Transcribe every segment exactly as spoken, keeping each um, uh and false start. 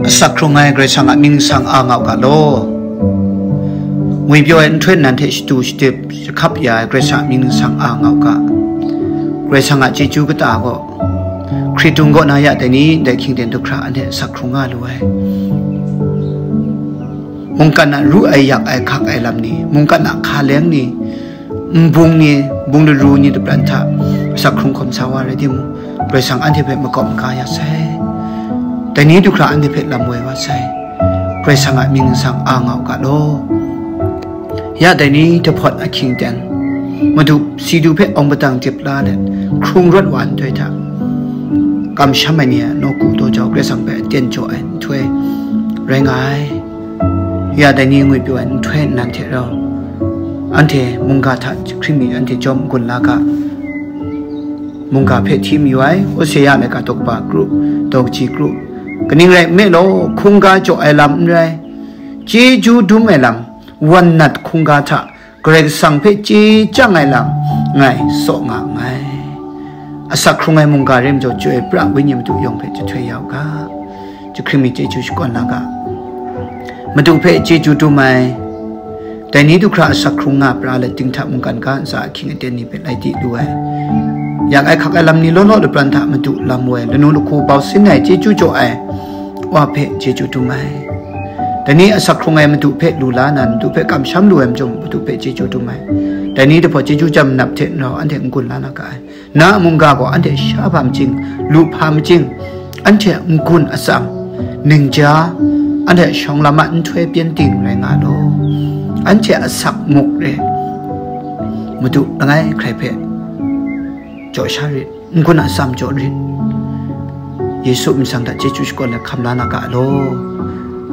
Asak hkrung ai Karai Kasang a mying nsang a ngau ga law. Ngwipyaw ai nhtoi nan hte shatu shadip jahkap ya ai Karai Kasang a mying nsang a ngau ga. Karai Kasang a chyeju kata gaw, Hkritung kaw na ya dai ni, ndai hkying ten du hkra anhte asak hkrung nga lu ai. Mungkan a ru ai, yak ai, hkak ai lam ni, mungkan a hka leng ni, nbung ni, nbung laru ni lapran hta asak hkrung hkawm sa wa rai timung, Karai Kasang anhte hpe makawp maka ya sai. Dai ni du hkra anhte hpe lam woi wa sai. Karai Kasang a mying nsang a ngau ga law. Ya dai ni jahpawt ahkying ten, Madu si du hpe awng padang dip la let, hkrung rawt wa nhtoi hta, kamsham ai ni a nawku daw jau Karai Kasang hpe aten jaw ai nhtoi rai nga ai. Ya dai ni ngwipyaw ai nhtoi nan hte rau, anhte mungga hta hkring mi anhte jawm n-gun la ga. Mungga hpe hti mayu ai, Hosea laika daw kaba kru, daw kaji kru. Kaning rai nme law, hkungga jaw ai lam n rai, chyeju dum ai lam, wan nat hkungga hta Karai Kasang hpe chye chyang ai lam ngai saw nga nngai. Asak hkrung ai mungga re majaw, Chyoi pra Wenyi Madu yawng hpe jahtoi ya u ga. Jahkring mi chyeju shakawn na ga. Madu hpe chyeju dum ai. Dai ni du hkra asak hkrung nga pra let, dinghta mungkan ga ntsa ahkying aten ni hpe lai di lu ai. Yak ai, hkak ai lam ni law law lapran hta Madu lam woi, lanu lahku bau sin ai, chyeju jaw ai Wa hpe chyeju dum ai. Dai ni asak hkrung ai Madu hpe lu la na, Madu hpe kamsham lu ai majaw, Madu hpe chyeju dum ai. Dai ni jahpawt chyeju jam nap hte n rau anhte n-gun la na ga ai. Na a mungga gaw anhte sha hpa machying, lu hpa machying, anhte n-gun atsam, ningja, anhte shawng lam a nhtoi pyen ting rai nga law, anhte asak muk re, Madu langai hkrai hpe jaw sha rit, n-gun atsam jaw rit. Yesu mying hta chyeju shakawn let hkam la na ga law.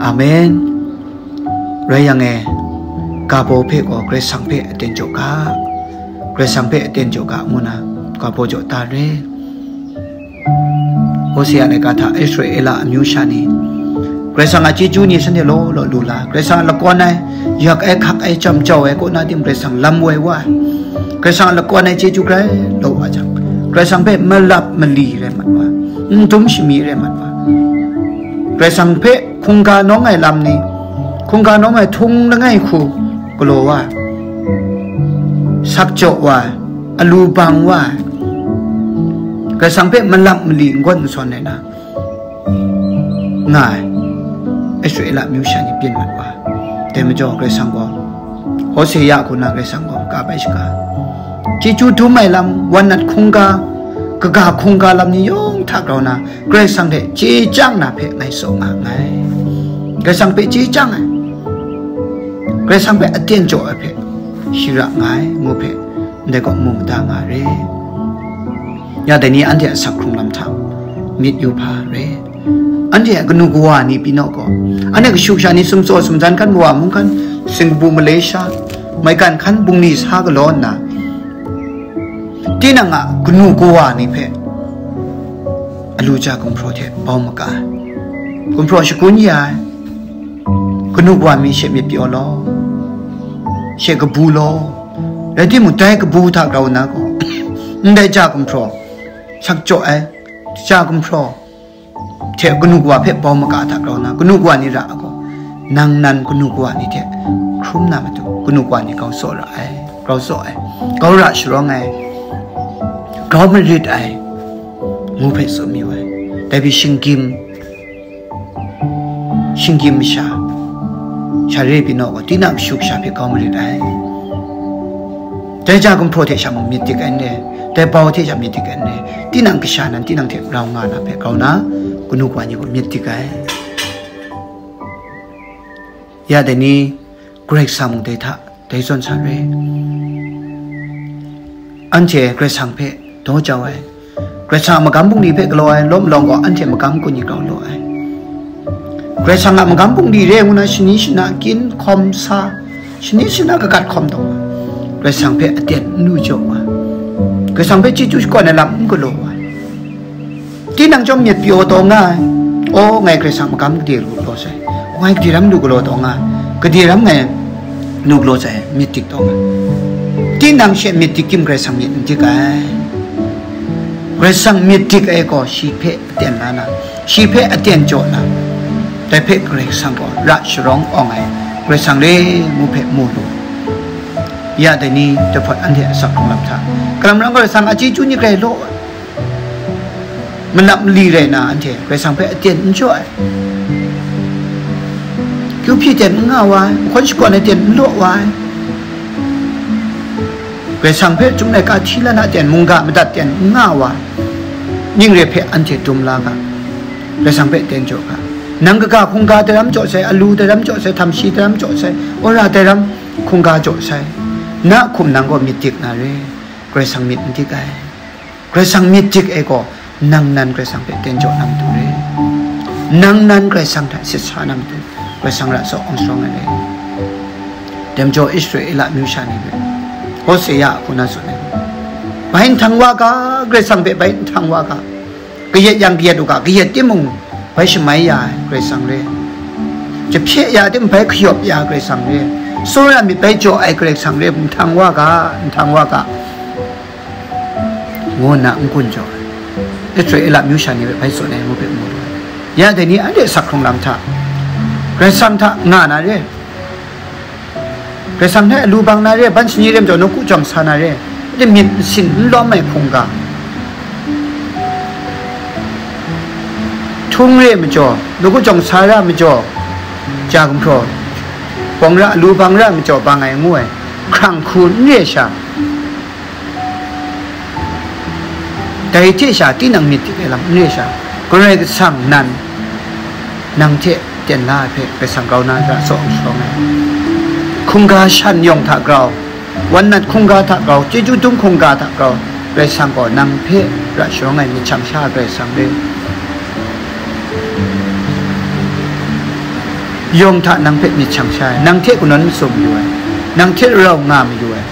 Amen. Rai yang e, ga baw hpe gaw Karai Kasang hpe aten jaw ga, Karai Kasang hpe aten jaw ga, ngu na ga baw jaw ta re. Hosea laika hta Israela amyu sha ni, Karai Kasang a chyeju ni shanhte law law lu la, Karai Kasang a lakawn ai, yak ai, hkak ai, chyam jau ai kaw na tim Karai Kasang lam woi wa ai. Karai Kasang a lakawn ai chyeju grai law wa jang, Karai Kasang hpe malap mali rai mat wa, n dum shami rai mat wa. Karai Kasang hpe hkungga nawng ai lam ni, hkungga nawng ai htung langai hku galaw wa ai, sak jaw wa ai, alu bang wa ai, Karai Kasang hpe malap mali n gawn n sawn ai na nga ai Israela amyu sha ni byin mat wa ai. Dai majaw Karai Kasang gaw, Hosea hku na Karai Kasang gaw ka bai shaga, chyeju dum ai lam, wan nat hkungga, kaga hkungga lam ni yawng hta grau na, Karai Kasang hte chye chyang na hpe ngai saw nga nngai. Karai Kasang hpe chye chyang ai, Karai Kasang hpe aten jaw ai hpe shara nga ai, ngu hpe ndai gaw mu mada nga re. Ya dai ni anhte a sak hkrung lam hta myit yu hpa re. Anhte a kanu kawa ni pyi naw gaw, anhte kashu kasha ni sumtsaw sumjan hkan, mawa mung hkan, singkabu malai sha, maigan hkan bungli sa galaw nna, tinang a kanu kawa ni hpe alu ja gumhpraw hte bau maka ai, gumhpraw shakun ya ai, kanu kawa mi she myit pyaw law, she kabu law, rai timung, dai kabu hta grau nna gaw, ndai ja gumhpraw, sak jaw ai ja gumhpraw hte kanu kawa hpe bau maka hta grau nna, kanu kawa ni ra ai gaw, nang nan kanu kawa ni hte hkrum na matu, kanu kawa ni grau saw ra ai, grau saw ai, grau ra sharawng ai, grau marit ai, ngu hpe tsun mayu ai. Dai pyi shinggyim, shinggyim masha, sha re pyi naw gaw, tinang kashu kasha hpe grau marit ai. Dai ja gumhpraw hte sha mung myit dik ai n re, dai bau hte sha myit dik ai n re, tinang kasha nan tinang hte rau nga na hpe grau na, kanu kawa ni gaw myit dik ai. Ya dai ni, Karai Kasang mung dai hta, dai zawn sa re. Anhte Karai Kasang hpe daw jau ai, Karai Kasang a magam bungli hpe galaw ai, lawm lawng gaw anhte magam kun ni grau law ai. Karai Kasang a magam bungli re ngu na shani shana kyin hkawm sa, shani shana kagat hkawm taw, Karai Kasang hpe aten n lu jaw wa, Karai Kasang hpe chyeju shakawn ai lam n galaw wa, tinang chyawm myit pyaw taw nga ai. Aw, ngai Karai Kasang magam gade lu galaw sai, ngai gade ram lu galaw taw nga ai, gade ram ngai lu galaw sai, myit dik taw nga ai. Tinang she myit dik tim Karai Kasang myit n dik ai. Karai Kasang myit dik ai gaw shi hpe aten la na, shi hpe aten jaw na, Dai hpe Karai Kasang gaw ra sharawng awng ai, Karai Kasang re ngu hpe mu lu. Ya dai ni, dai hpawt anhte a sak hkrung lam hta, kalam rang Karai Kasang a chyeju ni grai law, malap mali rai na anhte Karai Kasang hpe aten n jaw ai, kyu hpyi ten n nga wa ai, mahkawn shakawn ai ten n law wa ai, Karai Kasang hpe Chyum Laika hti la na ten, mungga madat ten n nga wa ai, ning re hpe anhte dum la ga, Karai Kasang hpe ten jaw ga. Nang kaga hkungga daram jaw sai, alu daram jaw sai, htamshi daram jaw sai, wora daram hkungga jaw sai, na hkum nang gaw myit dik na re, Karai Kasang myit n dik ai. Karai Kasang myit dik ai gaw, nang nan Karai Kasang hpe ten jaw na matu re. Nang nan Karai Kasang hta sit sa na matu, Karai Kasang ra tsawk ang sharawng ai re. Dai majaw Israela amyu sha ni hpe, Hosea a hku na tsun ai, bai nhtang wa ga, Karai Kasang hpe bai nhtang wa ga. Kayat yang kayat u ga, kayat timung, bai shamai ya ai Karai Kasang re. Jahpye ya tim bai hkayawp ya Karai Kasang re. Tsawra myit bai jaw ai Karai Kasang re, nhtang wa ga, nhtang wa ga, ngu nna n-gun jaw ai. Israela amyu sha ni hpe bai tsun ai ngu hpe mu lu ai. Ya dai ni anhte sak hkrung lam hta, Karai Kasang hta nga na re. Karai Kasang hpe alu bang na re, ban shani re majaw, nawku jawng sa na re, myit nsin n lawm ai hkungga, htung re majaw, nawku jawng sa ra majaw, ja gumhpraw, bawng ra, alu bang ra majaw, bang ai ngu ai, hkrang hku n re sha, dai hte sha tinang myit dik ai lam n re sha, Karai Kasang nan nang hte ten la ai hpe Karai Kasang grau na hta tsawk n sharawng ai. Hkungga shan yawng hta grau, wan nat hkungga hta grau, chyeju dum hkungga hta grau, Karai Kasang gaw nang hpe ra sharawng ai myit shang sha ai Karai Kasang re. Yawng hta nang hpe myit shang sha ai, nang hte kanawn masum mayu ai, nang hte rau nga mayu ai,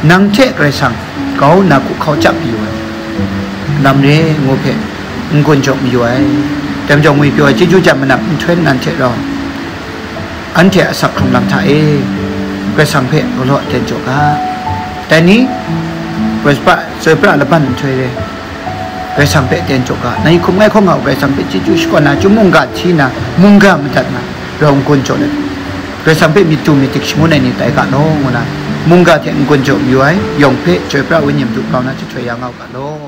nang hte Karai Kasang grau nna hku hkau chyap mayu ai, lam re ngu hpe n-gun jaw mayu ai. Dai majaw ngwipyaw ai chyeju jan manap nhtoi nan hte rau, anhte a sak hkrung lam hta e, Karai Kasang hpe galaw ten jaw ga. Dai ni, Karai Kasang chyoi pra laban nhtoi re, Karai Kasang hpe ten jaw ga. Nang hkum ngai hkawng hkau Karai Kasang hpe chyeju shakawn na, chyum mungga hti na, mungga madat na, rau n-gun jaw let, Karai Kasang hpe myit du myit dik shangun ai ni tai ga law, ngu na, mungga hte n-gun jaw mayu ai, yawng hpe chyoi pra Wenyi Madu grau na jahtoi ya nga u ga law.